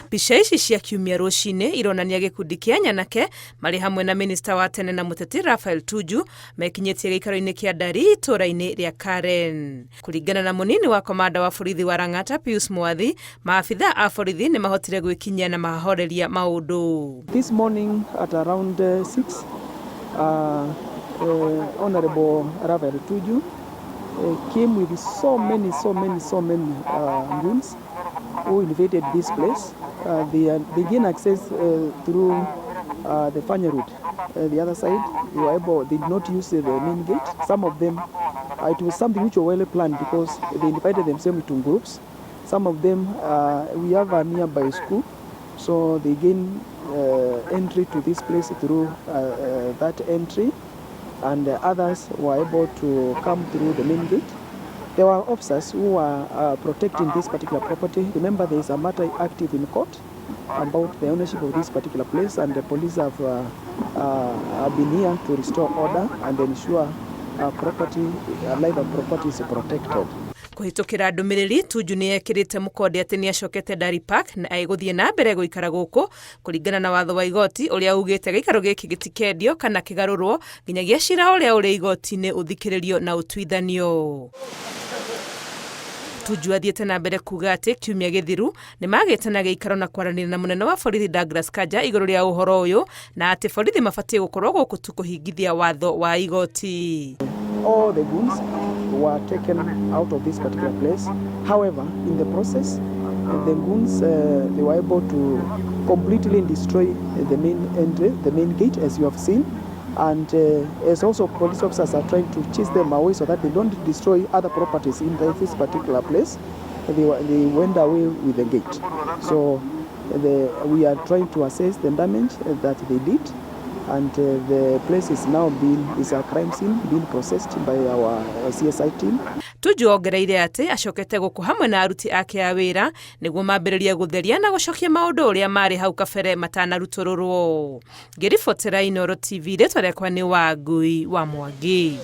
Mbica ici cia kiumia rũcinĩ ironania gĩkundi kĩa nyanake marĩ hamwe na minista wa tene na mũteti Raphael Tuju mekinyĩtie gĩikaro-inĩ kĩa Ndari itũũra-inĩ rĩa Karen. Kũringana na mũnini wa komanda wa borithi wa Lang'ata Pius Mwathi, maabitha a borithi nĩ mahotire gwĩkinyia na mahoreria maũndũ. This morning at around 6, Honorable Raphael Tuju came with so many, so many, so many goons who invaded this place. They gained access through the Fanya route. The other side, they were able, they did not use the main gate. Some of them, it was something which was well planned because they divided themselves into groups. Some of them, we have a nearby school, so they gain entry to this place through that entry, and others were able to come through the main gate. There were officers who were protecting this particular property. Remember, there is a matter active in court about the ownership of this particular place, and the police have been here to restore order and ensure property, life and property is protected. Kũhĩtũkĩra ndũmĩrĩri, Tuju nĩ ekĩrĩte mũkonde atĩ nĩ acokete Ndari Park na egũthiĩ na mbere gũikara gũkũ kũringana na watho wa igoti ũrĩa ugĩte gĩikaro gĩkĩ gĩtikendio kana kĩgarũrwo nginyagia cira ũrĩa ũrĩ igoti-inĩ ũthikĩrĩrio na ũtuithanio. Tuju athiĩte na mbere kuga atĩ kiumia gĩthiru nĩ magĩte na gĩikaro na kwaranĩria na mũnene wa borithi Douglas Kanja igũrũ rĩa ũhoro ũyũ na atĩ borithi mabatiĩ gũkorwo gũkũ tu kũhingithia watho wa igoti. All the goons were taken out of this particular place. However, in the process, the goons, they were able to completely destroy the main entry, the main gate, as you have seen. And as also police officers are trying to chase them away so that they don't destroy other properties in this particular place, they went away with the gate. So we are trying to assess the damage that they did, and the place is now being, is a crime scene being processed by our CSI team. Tuju ongereire atĩ acokete gũkũ hamwe na aruti ake a wĩra nĩguo mambĩrĩrie gũtheria na gũcokia maũndũ ũrĩa marĩ hau kabere matanarutũrũrwo. Ngĩribotera Inooro TV, rĩtwa rĩakwa nĩ Wangui wa Mwangi.